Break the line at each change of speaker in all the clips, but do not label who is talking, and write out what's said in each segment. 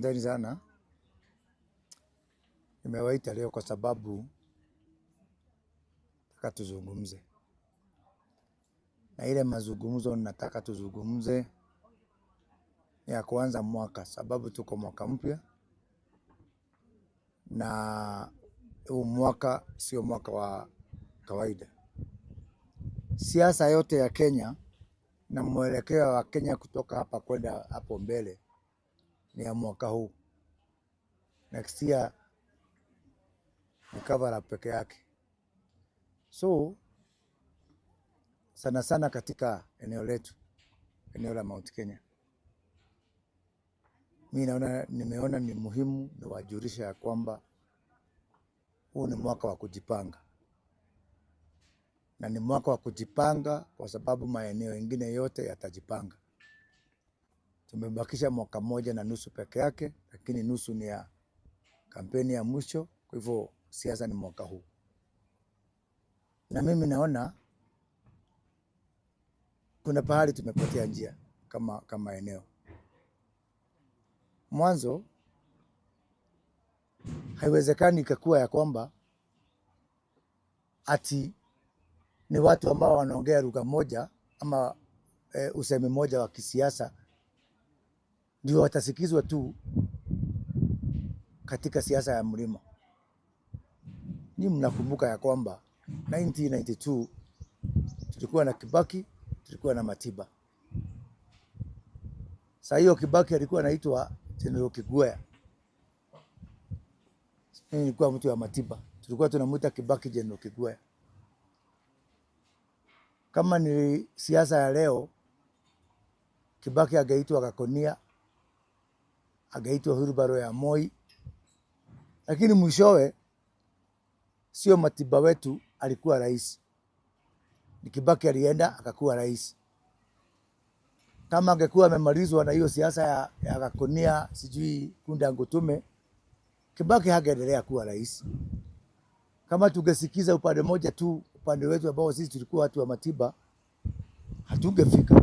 Asanteni sana. Nimewaita leo kwa sababu nataka tuzungumze, na ile mazungumzo nataka tuzungumze ni ya kuanza mwaka, sababu tuko mwaka mpya na huu mwaka sio mwaka wa kawaida. Siasa yote ya Kenya na mwelekeo wa Kenya kutoka hapa kwenda hapo mbele ni ya mwaka huu. Next year ni cover up peke yake. So sana sana katika eneo letu, eneo la Mount Kenya, mi naona, nimeona ni muhimu niwajulishe ya kwamba huu ni mwaka wa kujipanga, na ni mwaka wa kujipanga kwa sababu maeneo mengine yote yatajipanga. Tumebakisha mwaka moja na nusu peke yake, lakini nusu ni ya kampeni ya mwisho. Kwa hivyo siasa ni mwaka huu, na mimi naona kuna pahali tumepotea njia kama eneo. Mwanzo haiwezekani ikakuwa ya kwamba ati ni watu ambao wanaongea lugha moja ama usemi moja wa kisiasa ndio watasikizwa tu katika siasa ya mlima. Ni mnakumbuka ya kwamba 1992 tulikuwa na Kibaki, tulikuwa na Matiba. Saa hiyo Kibaki alikuwa anaitwa General Kiguya. Mimi nilikuwa mtu wa Matiba, tulikuwa tunamuita Kibaki General Kiguya. Kama ni siasa ya leo, Kibaki angeitwa Gakonia, angeitwa Hurubaro ya Moi, lakini mwishowe sio Matiba wetu alikuwa rais, ni Kibaki alienda akakuwa rais. Kama angekuwa amemalizwa na hiyo siasa ya Gakonia, sijui Kunda Ngutume, Kibaki hangeendelea kuwa rais. Kama tungesikiza upande moja tu, upande wetu ambao sisi tulikuwa watu wa Matiba, hatungefika.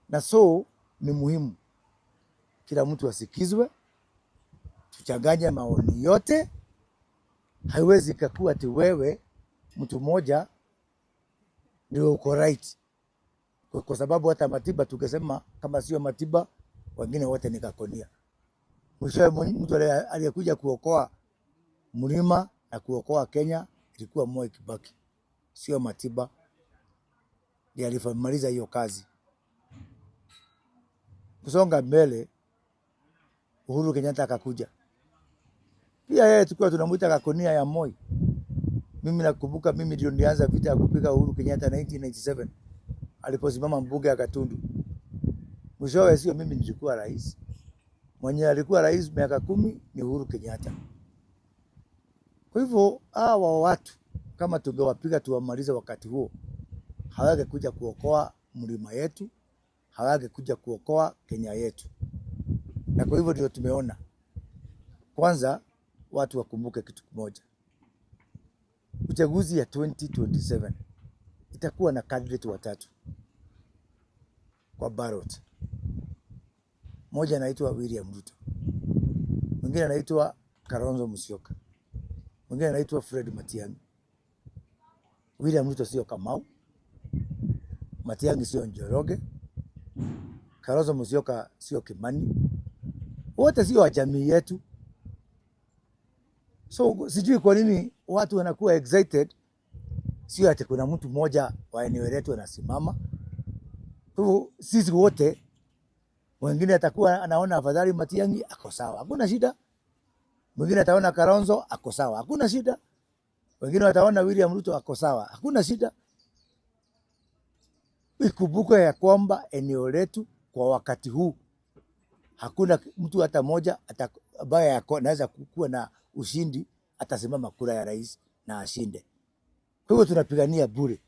Na so ni muhimu kila mtu asikizwe, tuchanganye maoni yote. Haiwezi ikakuwa ati wewe mtu mmoja ndio uko right, kwa sababu hata Matiba tungesema kama sio Matiba wengine wote ni Gakonia. Mwishowe mtu aliyekuja kuokoa mlima na kuokoa Kenya ilikuwa Moi Kibaki, sio Matiba. Ndiye alimaliza hiyo kazi. Kusonga mbele, Uhuru Kenyatta akakuja pia, yeye tulikuwa tunamuita Gakonia ya Moi. Mimi nakumbuka mimi ndio nilianza vita ya kupiga Uhuru Kenyatta 1997 aliposimama mbunge ya Gatundu. Mwishowe sio mimi nilikuwa rais, mwenye alikuwa rais miaka 10 ni Uhuru Kenyatta. Kwa hivyo hawa watu kama tungewapiga tuwamalize wakati huo, hawangekuja kuokoa mlima yetu, hawangekuja kuokoa Kenya yetu. Na kwa hivyo ndio tumeona kwanza watu wakumbuke kitu kimoja, uchaguzi ya 2027 itakuwa na candidate watatu kwa ballot. Mmoja anaitwa William Ruto, mwingine anaitwa Kalonzo Musyoka, mwingine anaitwa Fred Matiang'i. William Ruto sio Kamau, Matiang'i sio Njoroge, Kalonzo Musyoka sio Kimani, wote sio wa jamii yetu. So sijui kwa nini watu wanakuwa excited, sio ati kuna mtu mmoja wa eneo letu anasimama. Kwa hivyo sisi wote, mwingine atakuwa anaona afadhali Matiang'i ako sawa, hakuna shida. Mwingine ataona Kalonzo ako sawa, hakuna shida. Wengine wataona William Ruto ako sawa, hakuna shida. Ikumbuke ya kwamba eneo letu kwa wakati huu hakuna mtu hata mmoja ambaye anaweza kuwa na ushindi atasimama kura ya rais na ashinde. Kwa hivyo tunapigania bure,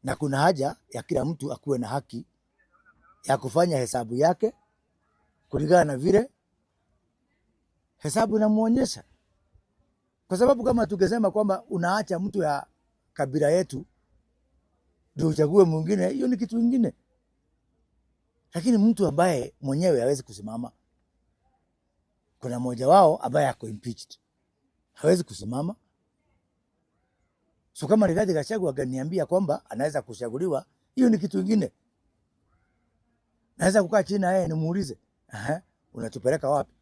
na kuna haja ya kila mtu akuwe na haki ya kufanya hesabu yake kulingana na vile hesabu inamuonyesha, kwa sababu kama tukisema kwamba unaacha mtu ya kabila yetu ndio uchague mwingine, hiyo ni kitu kingine. Lakini mtu ambaye mwenyewe hawezi kusimama, kuna mmoja wao ambaye ako impeached, hawezi kusimama. So kama Rigathi Gachagua akaniambia kwamba anaweza kuchaguliwa, hiyo ni kitu kingine. Naweza kukaa chini na yeye nimuulize, aha, unatupeleka wapi?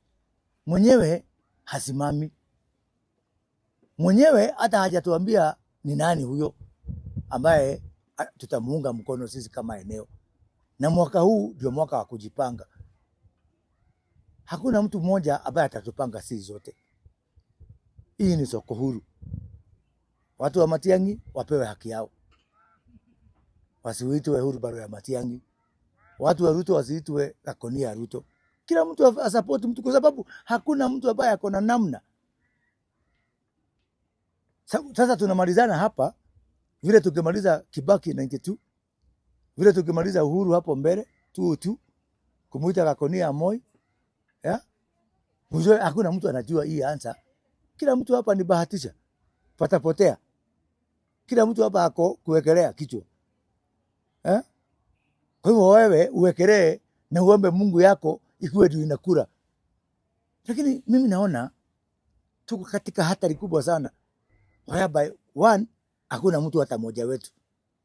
Mwenyewe hasimami, mwenyewe hata hajatuambia ni nani huyo ambaye tutamuunga mkono sisi kama eneo. Na mwaka huu ndio mwaka wa kujipanga. Hakuna mtu mmoja ambaye atatupanga sisi zote. Hii ni soko huru. Watu wa Matiang'i wapewe haki yao, wasiitwe wheelbarrow ya Matiang'i. Watu wa Ruto wasiitwe Gakonia ya Ruto. Kila mtu asupport mtu, kwa sababu hakuna mtu ambaye ako na namna. Sasa tunamalizana hapa vile tukimaliza Kibaki 92, vile tukimaliza Uhuru hapo mbele 202, kumuita Gakonia Moi, ya mwisho hakuna mtu anajua hii answer. Kila mtu hapa ni bahatisha, patapotea. Kila mtu hapa ako kuwekelea kichwa, eh? Kwa hivyo wewe uwekelee na uombe Mungu yako ikuwe ndio inakula. Lakini mimi naona tuko katika hatari kubwa sana, whereby one, hakuna mtu hata mmoja wetu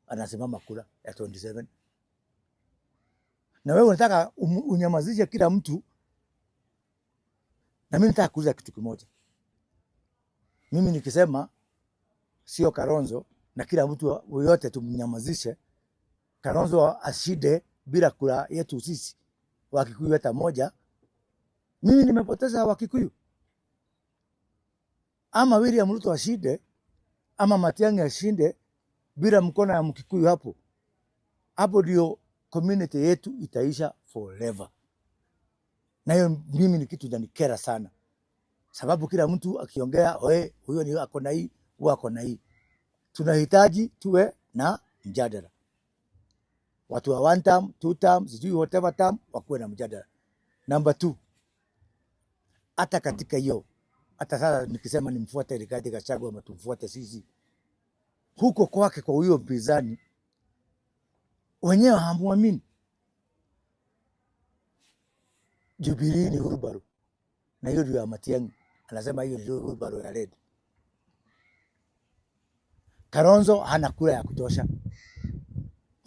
anasimama kura ya 27 na wewe unataka unyamazishe kila mtu. Na mimi nataka kuuliza kitu kimoja. Mimi nikisema sio Kalonzo na kila mtu yoyote tumnyamazishe Kalonzo ashinde bila kura yetu sisi Wakikuyu hata moja, mimi nimepoteza Wakikuyu. Ama William Ruto ashinde ama Matiang'i ashinde bila mkono ya Mkikuyu hapo, hapo ndio community yetu itaisha forever. Na hiyo mimi ni kitu inanikera sana, sababu kila mtu akiongea, we huyo ni ako na hii, huyo ako na hii. Tunahitaji tuwe na mjadala, watu wa one term, two term, sijui whatever term, wakuwe na mjadala. Number two, hata katika hiyo, hata sasa nikisema nimfuate Rigathi Gachagua ama tumfuate sisi, huko kwake kwa huyo mpinzani wenyewe hamuamini. Jubilee ni wheelbarrow, na hiyo ndio ya Matiang'i, anasema hiyo ndio wheelbarrow ya red. Kalonzo hana kura ya kutosha.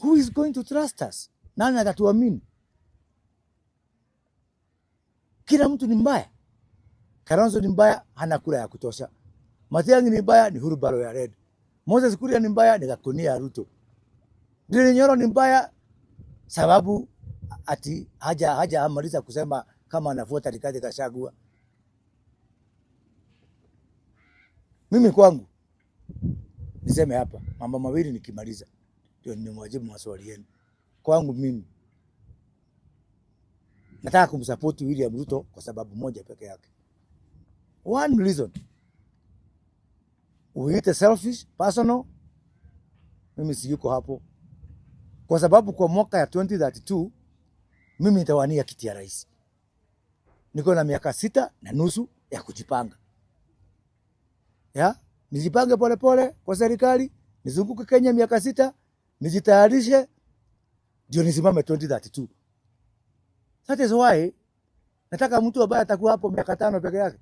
Who is going to trust us? Nani atatuamini? Kila mtu ni mbaya. Kalonzo ni mbaya, hana kura ya kutosha. Matiang'i ni mbaya, ni wheelbarrow ya red. Moses Kuria ni mbaya, ni Gakonia ya Ruto. Ndindi Nyoro ni mbaya sababu ati haja amaliza kusema kama anafuata Rigathi Gachagua. Mimi kwangu niseme hapa mambo mawili nikimaliza ndio nimwajibu maswali yenu. Kwangu mimi nataka kumsupport William Ruto kwa sababu moja peke yake. One reason. Uite selfish, personal, mimi siyuko hapo. Kwa sababu kwa mwaka ya 2032 mimi nitawania kiti ya rais. Niko na miaka 6.5 ya kujipanga. Ya? Nijipange pole pole kwa serikali, nizunguke Kenya miaka 6, nijitayarishe ndio nisimame 2032. That is why nataka mtu ambaye atakuwa hapo miaka 5 peke yake.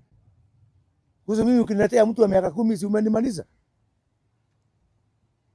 Kuhusu mimi ukiniletea mtu wa miaka 10 si umenimaliza.